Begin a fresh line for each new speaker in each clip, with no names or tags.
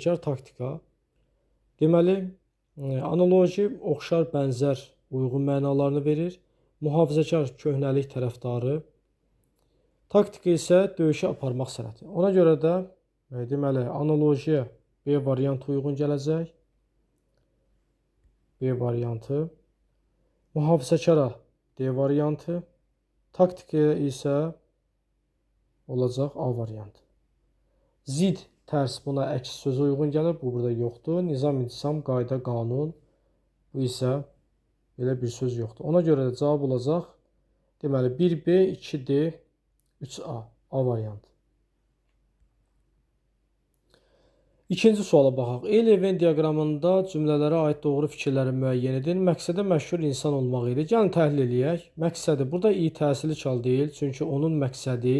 Mühafizəkar taktika. Deməli, analoji oxşar, bənzər, uyğun mənalarını verir. Mühafizəkar köhnəlik tərəfdarı. Taktika isə döyüşə aparmaq sənəti. Ona görə də deməli, analojiyə B variantı uyğun gələcək. B variantı. Mühafizəkara D variantı. Taktikaya isə olacaq A variantı. Zid, tərs, buna əks sözü uyğun gəlir. Bu burada yoxdur. Nizam, intizam, qayda, qanun. Bu isə belə bir söz yoxdur. Ona görə də cavab olacaq. Deməli, 1B, 2D, 3A. A variantı. İkinci suala baxaq. Eyli-Venn diaqramında cümlələrə aid doğru fikirləri müəyyən edin. Məqsədi məşhur insan olmaq idi. Gəlin təhlil eləyək. Məqsədi burada i təsirli çal deyil. Çünki onun məqsədi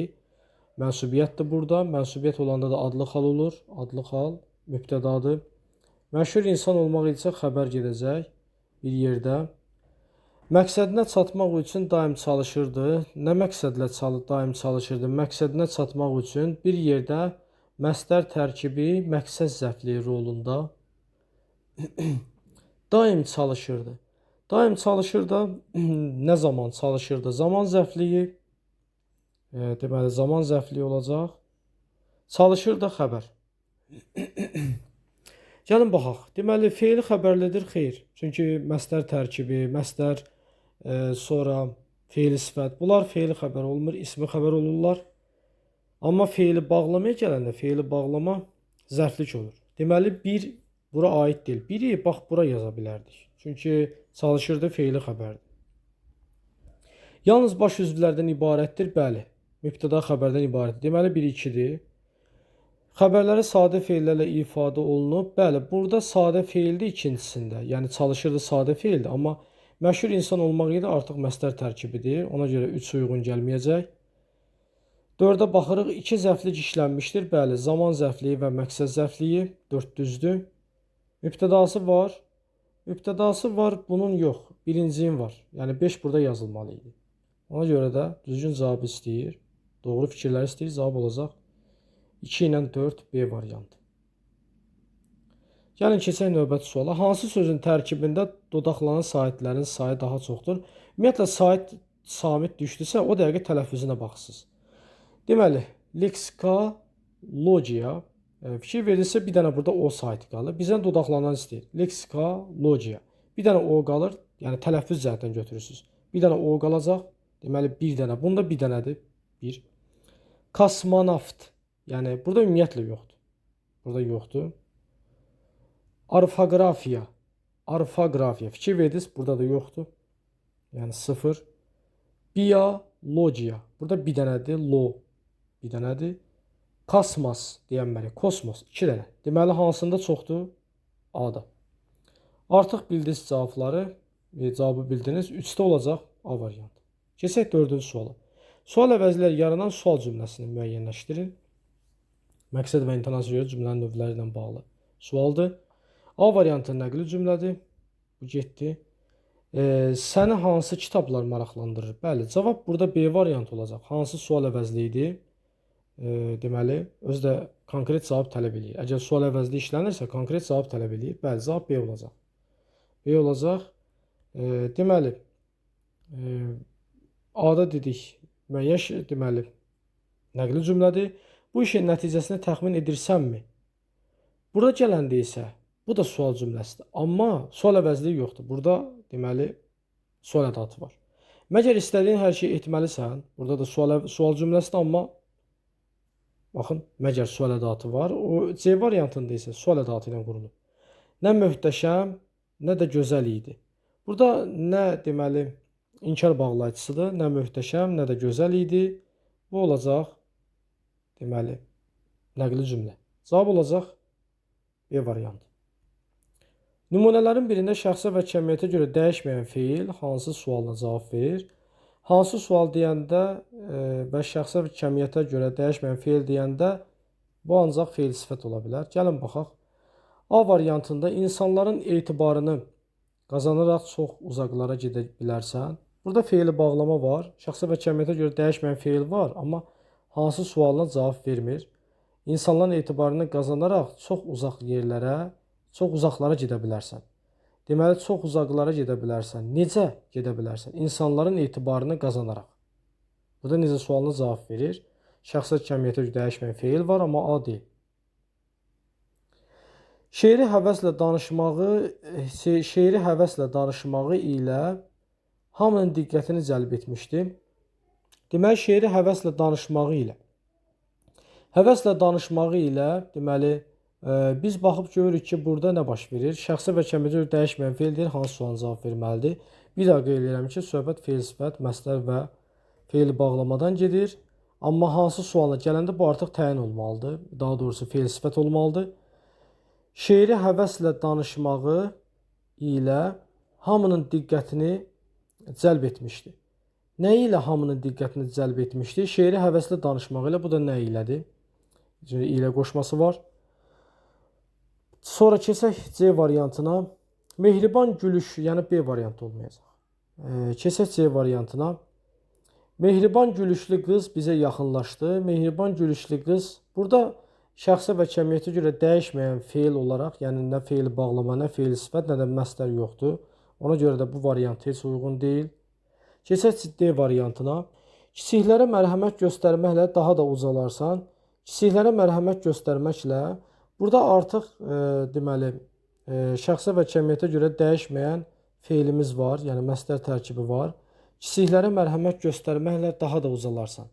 mənsubiyyətdir burada. Mənsubiyyət olanda da adlı xal olur. Adlı xal mübtədadır. Məşhur insan olmaq idisə xəbər gedəcək bir yerdə. Məqsədinə çatmaq üçün daim çalışırdı. Nə məqsədlə daim çalışırdı? Məqsədinə çatmaq üçün bir yerdə məstər tərkibi məqsəd zərfliyi rolunda daim çalışırdı. Daim çalışır da nə zaman çalışırdı? Zaman zərfliyi, deməli zaman zərfliyi olacaq. Çalışır da xəbər. Gəlin baxaq. Deməli feili xəbərlidir, xeyr. Çünki məstər tərkibi, məstər, sonra feili sifət. Bunlar feili xəbər olmur, ismi xəbər olurlar. Amma feili bağlamaya gələndə feili bağlama zərflik olur. Deməli, bir bura aid deyil. Biri bax bura yaza bilərdik. Çünki çalışırdı, feili xəbərdir. Yalnız baş üzvlərdən ibarətdir. Bəli, mübtəda xəbərdən ibarətdir. Deməli, 1 2-dir. Xəbərləri sadə feillərlə ifadə olunub. Bəli, burada sadə feildir ikincisində. Yəni çalışırdı sadə feildir, amma məşhur insan olmaq idi artıq məstər tərkibidir. Ona görə 3 uyğun gəlməyəcək. 4-ə baxırıq, 2 zərflik işlənmişdir. Bəli, zaman zərfliyi və məqsəd zərfliyi 4 düzdür. Mübtədası var. Mübtədası var, bunun yox. Birincinin var. Yəni 5 burada yazılmalı idi. Ona görə də düzgün cavabı istəyir. Doğru fikirləri istəyir. Cavab olacaq 2 ilə 4 B variantı. Gəlin keçək növbəti suala. Hansı sözün tərkibində dodaqlanan saitlərin sayı daha çoxdur? Ümumiyyətlə sait samit düşdüsə, o dəqiqə tələffüzünə baxırsınız. Deməli, leksikologiya. Fikir verilsə bir dənə burada o saiti qalır. Bizdən dodaqlanan istəyir. Leksikologiya. Bir dənə o qalır. Yəni tələffüz cəhətdən götürürsünüz. Bir dənə o qalacaq. Deməli, bir dənə. Bunda bir dənədir. Bir. Kosmonavt. Yəni burada ümumiyyətlə yoxdur. Burada yoxdur. Orfoqrafiya. Orfoqrafiya. Fikir verdiniz, burada da yoxdur. Yəni 0. Biologiya. Burada bir dənədir. Lo. Bir dənədir. Kosmos deyənməli. Kosmos. 2 dənə. Deməli, hansında çoxdur? A-da. Artıq bildiniz cavabları. Cavabı bildiniz. 3-də olacaq A variantı. Keçək 4-cü suala. Sual əvəzləri yaranan sual cümləsini müəyyənləşdirin. Məqsəd və intonasiya görə cümlənin növləri ilə bağlı sualdır. A variantı nəqli cümlədir. Bu getdi. Səni hansı kitablar maraqlandırır? Bəli, cavab burada B variantı olacaq. Hansı sual əvəzli idi? Deməli, özü də konkret cavab tələb eləyir. Əgər sual əvəzli işlənirsə, konkret cavab tələb eləyir. Bəli, cavab B olacaq. B olacaq. Deməli, A-da dedik, müəyyən, deməli, nəqli cümlədir. Bu işin nəticəsini təxmin edirsənmi? Burada gələndə isə, bu da sual cümləsidir. Amma sual əvəzliyi yoxdur. Burada, deməli, sual ədatı var. Məgər istədiyin hər şeyi etməlisən? Burada da sual cümləsidir, amma baxın, məgər sual ədatı var. O C variantında isə sual ədatı ilə qurulub. Nə möhtəşəm, nə də gözəl idi. Burada nə, deməli, inkar bağlayıcısıdır. Nə möhtəşəm, nə də gözəl idi. Bu olacaq, deməli, nəqli cümlə. Cavab olacaq B variantı. Nümunələrin birində şəxsə və kəmiyyətə görə dəyişməyən feil hansı sualına cavab verir? Hansı sual deyəndə və şəxsə və kəmiyyətə görə dəyişməyən feil deyəndə bu ancaq feil sifət ola bilər. Gəlin baxaq. A variantında insanların etibarını qazanaraq çox uzaqlara gedə bilərsən. Burada feili bağlama var. Şəxsə və kəmiyyətə görə dəyişməyən feil var, amma hansı sualına cavab vermir. İnsanların etibarını qazanaraq çox uzaq yerlərə, çox uzaqlara gedə bilərsən. Deməli, çox uzaqlara gedə bilərsən. Necə gedə bilərsən? İnsanların etibarını qazanaraq. Burada necə sualına cavab verir. Şəxsiyyət kəmiyyətə görə dəyişməyən feil var, amma A deyil. Şeiri həvəslə danışmağı ilə hamının diqqətini cəlb etmişdi. Deməli, şeiri həvəslə danışmağı ilə. Həvəslə danışmağı ilə, deməli, biz baxıb görürük ki, burada nə baş verir? Şəxsi və kəmiyyətə görə dəyişməyən feildir, hansı sualına cavab verməlidir? Bir daha qeyd edirəm ki, söhbət feil sifət, məslər və feil bağlamadan gedir. Amma hansı suala gələndə bu artıq təyin olmalıdır. Daha doğrusu feil sifət olmalıdır. Şeiri həvəslə danışmağı ilə hamının diqqətini cəlb etmişdi. Nə ilə hamının diqqətini cəlb etmişdi? Şeiri həvəslə danışmağı ilə, bu da nə ilədir? Çünki ilə qoşması var. Sonra keçək C variantına. Mehriban gülüş, yəni B variantı olmayacaq. Keçək C variantına. Mehriban gülüşlü qız bizə yaxınlaşdı. Mehriban gülüşlü qız burada şəxsə və kəmiyyətə görə dəyişməyən feil olaraq, yəni nə feil bağlama, nə feil sifət, nə də məslər yoxdur. Ona görə də bu variant heç uyğun deyil. Keçək D variantına. Kiçiklərə mərhəmət göstərməklə daha da ucalarsan. Kiçiklərə mərhəmət göstərməklə burada artıq deməli şəxsə və kəmiyyətə görə dəyişməyən feilimiz var, yəni məslər tərkibi var. Kiçiklərə mərhəmət göstərməklə daha da ucalarsan.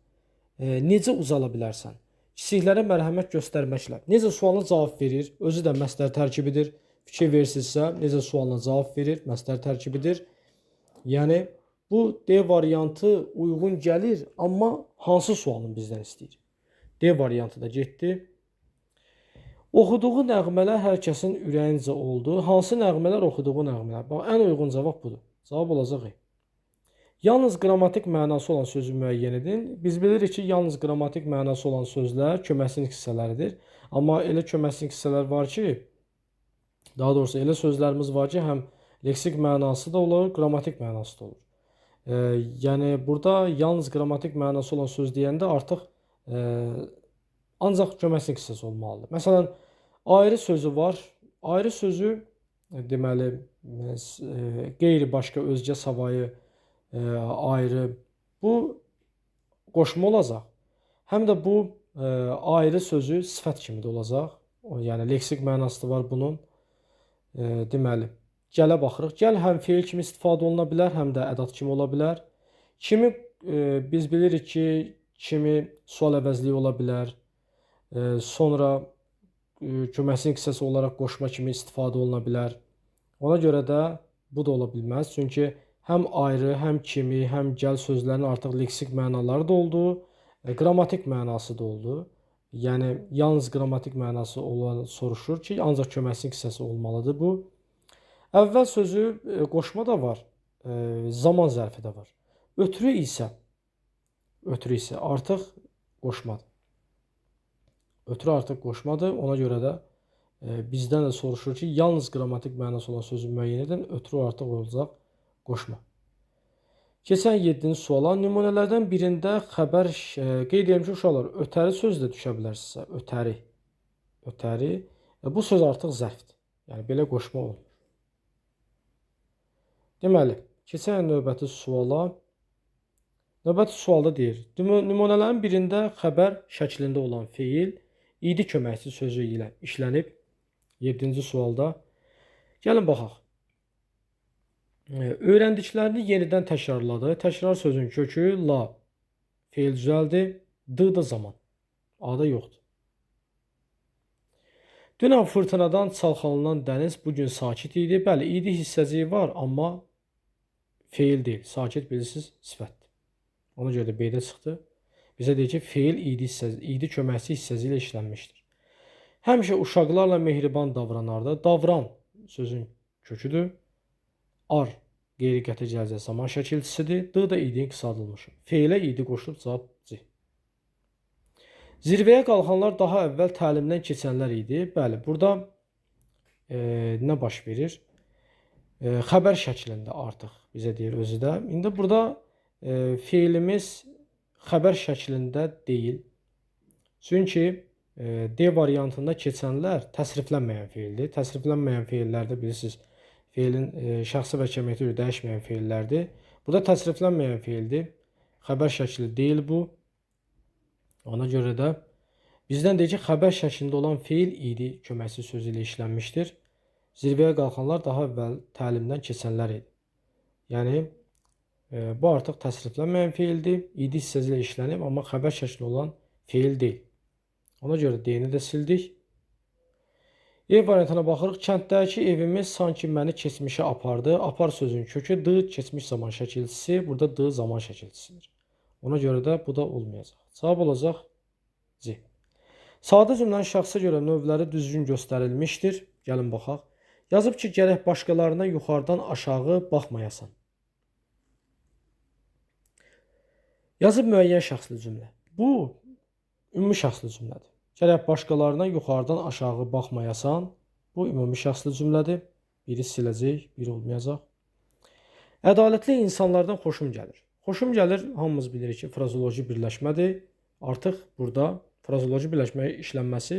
Necə ucala bilərsən? Kiçiklərə mərhəmət göstərməklə. Necə sualına cavab verir? Özü də məslər tərkibidir. Fikir versinizsə, necə sualına cavab verir? Məslər tərkibidir. Yəni bu D variantı uyğun gəlir, amma hansı sualını bizdən istəyir? D variantı da getdi. Oxuduğu nəğmələr hər kəsin ürəyincə oldu. Hansı nəğmələr? Oxuduğu nəğmələr. Bax, ən uyğun cavab budur. Cavab olacaq. Yalnız qrammatik mənası olan sözü müəyyən edin. Biz bilirik ki, yalnız qrammatik mənası olan sözlər köməkçinin hissələridir. Amma elə köməkçinin hissələr var ki, daha doğrusu elə sözlərimiz var ki, həm leksik mənası da olur, qrammatik mənası da olur. Yəni burada yalnız qrammatik mənası olan söz deyəndə artıq ancaq köməkçinin hissəsi olmalıdır. Məsələn, ayrı sözü var. Ayrı sözü deməli qeyri başqa özgə savayı ayrı. Bu qoşma olacaq. Həm də bu ayrı sözü sifət kimi də olacaq. Yəni leksik mənası da var bunun. Deməli, gələ baxırıq. Gəl həm feil kimi istifadə oluna bilər, həm də ədat kimi ola bilər. Kimi biz bilirik ki, kimi sual əvəzliyi ola bilər. Sonra köməkçinin hissəsi olaraq qoşma kimi istifadə oluna bilər. Ona görə də bu da ola bilməz. Çünki həm ayrı, həm kimi, həm gəl sözlərinin artıq leksik mənaları da oldu, qrammatik mənası da oldu. Yəni yalnız qrammatik mənası olan soruşur ki, ancaq köməkçinin hissəsi olmalıdır bu. Əvvəl sözü qoşma da var, zaman zərfi də var. Ötürü isə artıq qoşmadır. Ötürü artıq qoşmadır. Ona görə də bizdən də soruşur ki, yalnız qrammatik mənası olan sözü müəyyən edin, ötürü artıq olacaq qoşma. Keçən 7-ci suala nümunələrdən birində xəbər qeyd edirəm ki, uşaqlar, ötəri söz də düşə bilər sizə. Ötəri. Ötəri. Bu söz artıq zərfdir. Yəni belə qoşma olmur. Deməli, keçən növbəti suala. Növbəti sualda deyir, nümunələrin birində xəbər şəklində olan feil idi köməkçi sözü ilə işlənib. 7-ci sualda. Gəlin baxaq. Öyrəndiklərini yenidən təkrarladı. Təkrar sözün kökü la feil düzəldi. D da zaman. A da yoxdur. Dünən fırtınadan çalxalanan dəniz bugün sakit idi. Bəli, idi hissəciyi var, amma feil deyil. Sakit bilirsiniz, sifətdir. Ona görə də B-də çıxdı. Bizə deyir ki, feil idi köməkçi hissəci ilə işlənmişdir. Həmişə uşaqlarla mehriban davranardı. Davran sözün köküdür. Ar qeyri-qəti gələcək zaman şəkilçisidir. D da idinin qısaldılmışı. Feilə idi qoşulub cavab C. Zirvəyə qalxanlar daha əvvəl təlimdən keçənlər idi. Bəli, burada nə baş verir? Xəbər şəklində artıq bizə deyir özü də. İndi burada feilimiz xəbər şəklində deyil. Çünki D variantında keçənlər təsriflənməyən feildir. Təsriflənməyən feillərdə bilirsiniz, feilin şəxsi və kəmiyyəti görə dəyişməyən feillərdir. Burada təsriflənməyən feildir. Xəbər şəkli deyil bu. Ona görə də bizdən deyir ki, xəbər şəklində olan feil idi köməkçi sözü ilə işlənmişdir. Zirvəyə qalxanlar daha əvvəl təlimdən keçənlər idi. Yəni, bu artıq təsriflənməyən feildir. İdi hissəsi ilə işlənib, amma xəbər şəkli olan feil deyil. Ona görə D-ni də sildik. E variantına baxırıq. Kənddəki evimiz sanki məni keçmişə apardı. Apar sözünün kökü D, keçmiş zaman şəkilçisi. Burada D zaman şəkilçisidir. Ona görə də bu da olmayacaq. Cavab olacaq C. Sadə cümlənin şəxsə görə növləri düzgün göstərilmişdir. Gəlin baxaq. Yazıb ki, gərək başqalarına yuxarıdan aşağı baxmayasan. Yazıb müəyyən şəxsli cümlə. Bu, ümumi şəxsli cümlədir. Gərək başqalarına yuxarıdan aşağı baxmayasan. Bu, ümumi şəxsli cümlədir. Biri siləcək, biri olmayacaq. Ədalətli insanlardan xoşum gəlir. Xoşum gəlir, hamımız bilirik ki, frazoloji birləşmədir. Artıq burada frazoloji birləşməyə işlənməsi,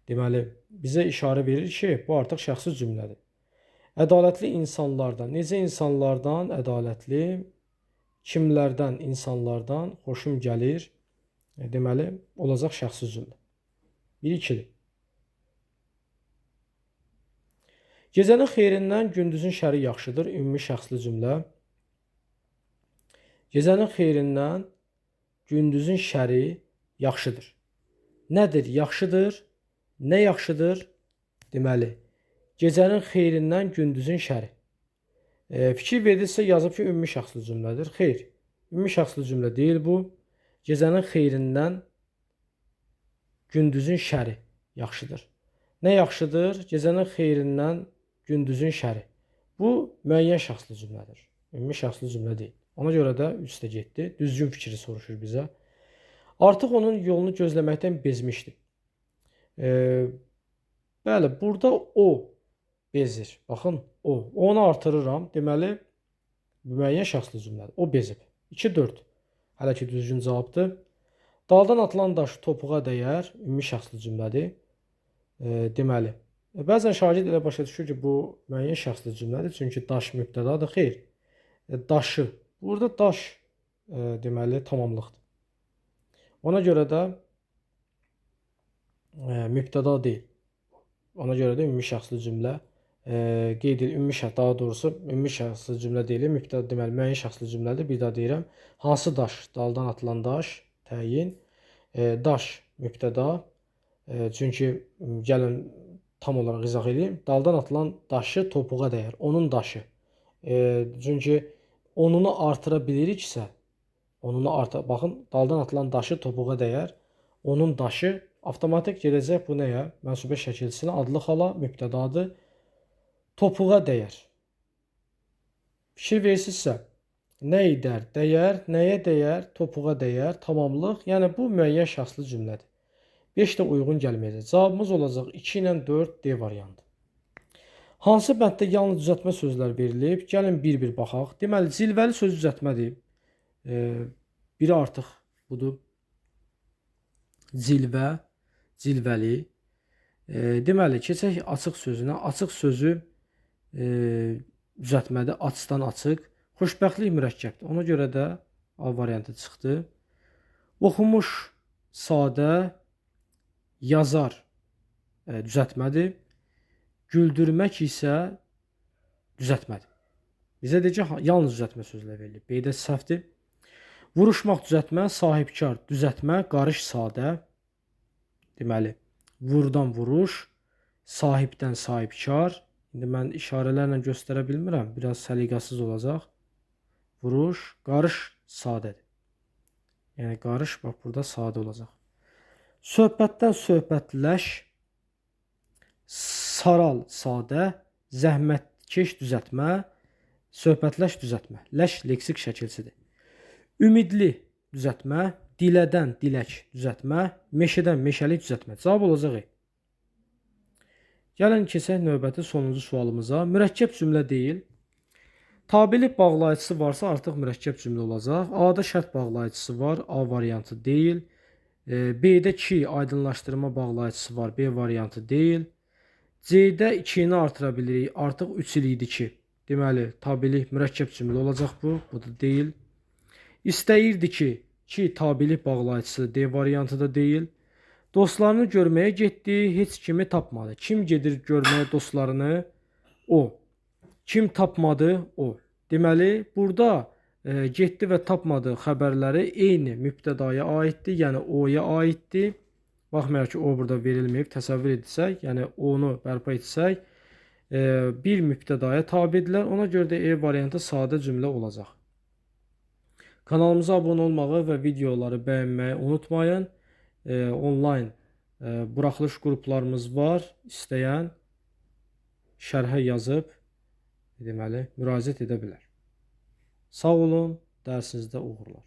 deməli, bizə işarə verir ki, bu artıq şəxsi cümlədir. Ədalətli insanlardan, necə insanlardan ədalətli, kimlərdən insanlardan xoşum gəlir, deməli, olacaq şəxsi cümlə. 1-2-dir. Gecənin xeyrindən gündüzün şəri yaxşıdır, ümumi şəxsli cümlə. Gecənin xeyrindən gündüzün şəri yaxşıdır. Nədir? Yaxşıdır. Nə yaxşıdır? Deməli, gecənin xeyrindən gündüzün şəri. Fikir verilirsə, yazıb ki, ümumi şəxsli cümlədir. Xeyr, ümumi şəxsli cümlə deyil bu. Gecənin xeyrindən gündüzün şəri yaxşıdır. Nə yaxşıdır? Gecənin xeyrindən gündüzün şəri. Bu, müəyyən şəxsli cümlədir. Ümumi şəxsli cümlə deyil. Ona görə də 3 də getdi. Düzgün fikri soruşur bizə. Artıq onun yolunu gözləməkdən bezmişdi. Bəli, burada o bezir. Baxın, o. Onu artırıram. Deməli, müəyyən şəxsli cümlədir. O bezib. 2-4. Hələ ki, düzgün cavabdır. Daldan atılan daş topuğa dəyər. Ümumi şəxsli cümlədir. Deməli, bəzən şagird elə başa düşür ki, bu müəyyən şəxsli cümlədir. Çünki daş mübtədadır. Xeyr. Daşı. Burada daş, deməli, tamamlıqdır. Ona görə də mübtəda deyil. Ona görə də ümumi şəxsli cümlə qeyd edilir. Ümumi şəxs, daha doğrusu ümumi şəxsli cümlə deyil, mübtəda, deməli, müəyyən şəxsli cümlədir. Bir daha deyirəm. Hansı daş? Daldan atılan daş, təyin. Daş, mübtəda. Çünki gəlin tam olaraq izah edeyim. Daldan atılan daşı topuğa dəyər. Onun daşı. Çünki onunu artıra biliriksə, onunu artıra, baxın, daldan atılan daşı topuğa dəyər. Onun daşı avtomatik gedəcək bu nəyə? Mənsubə şəkilsinə adlı hala mübtədadır. Topuğa dəyər. Fikir verirsinizsə, nə edər? Dəyər, nəyə dəyər? Topuğa dəyər, tamamlıq. Yəni, bu müəyyən şəxsli cümlədir. 5 də uyğun gəlməyəcək. Cavabımız olacaq 2 ilə 4 D variantı. Hansı bənddə yalnız düzəltmə sözlər verilib? Gəlin bir-bir baxaq. Deməli, cilvəli söz düzəltmədir. Biri artıq budur. Cilvə, cilvəli. Deməli, keçək açıq sözünə. Açıq sözü düzəltmədir. Açdan açıq. Xoşbəxtlik mürəkkəbdir. Ona görə də A variantı çıxdı. Oxumuş, sadə, yazar düzəltmədir. Güldürmək isə düzəltmədir. Bizə deyir ki, yalnız düzəltmə sözlər verilib. B-də səhvdir. Vuruşmaq düzəltmə, sahibkar düzəltmə, qarış sadə. Deməli, vurdan vuruş, sahibdən sahibkar. İndi mən işarələrlə göstərə bilmirəm. Biraz səliqəsiz olacaq. Vuruş, qarış sadədir. Yəni, qarış, bax, burada sadə olacaq. Söhbətdən söhbətləş, saral sadə, zəhmətkeş düzəltmə, söhbətləş düzəltmə.Ləş leksik şəkilçidir. Ümidli düzəltmə, dilədən dilək düzəltmə, meşədən meşəlik düzəltmə. Cavab olacaq E. Gəlin keçək növbəti sonuncu sualımıza. Mürəkkəb cümlə deyil. Tabilik bağlayıcısı varsa artıq mürəkkəb cümlə olacaq. A-da şərt bağlayıcısı var. A variantı deyil. B-də 2 aydınlaşdırma bağlayıcısı var. B variantı deyil. C-də 2-ni artıra bilirik. Artıq 3 il idi ki. Deməli, tabilik mürəkkəb cümlə olacaq bu. Bu da deyil. İstəyirdi ki, ki tabilik bağlayıcısı D variantı da deyil. Dostlarını görməyə getdi, heç kimi tapmadı. Kim gedir görməyə dostlarını? O. Kim tapmadı? O. Deməli, burada getdi və tapmadı xəbərləri eyni mübtədaya aiddir, yəni o-ya aiddir. Baxmayaraq ki, o burada verilməyib, təsəvvür etsək, yəni onu bərpa etsək, bir mübtədaya tabedirlər. Ona görə də E variantı sadə cümlə olacaq. Kanalımıza abunə olmağı və videoları bəyənməyi unutmayın. Onlayn buraxılış qruplarımız var. İstəyən şərhə yazıb deməli müraciət edə bilər. Sağ olun, dərsinizdə uğurlar.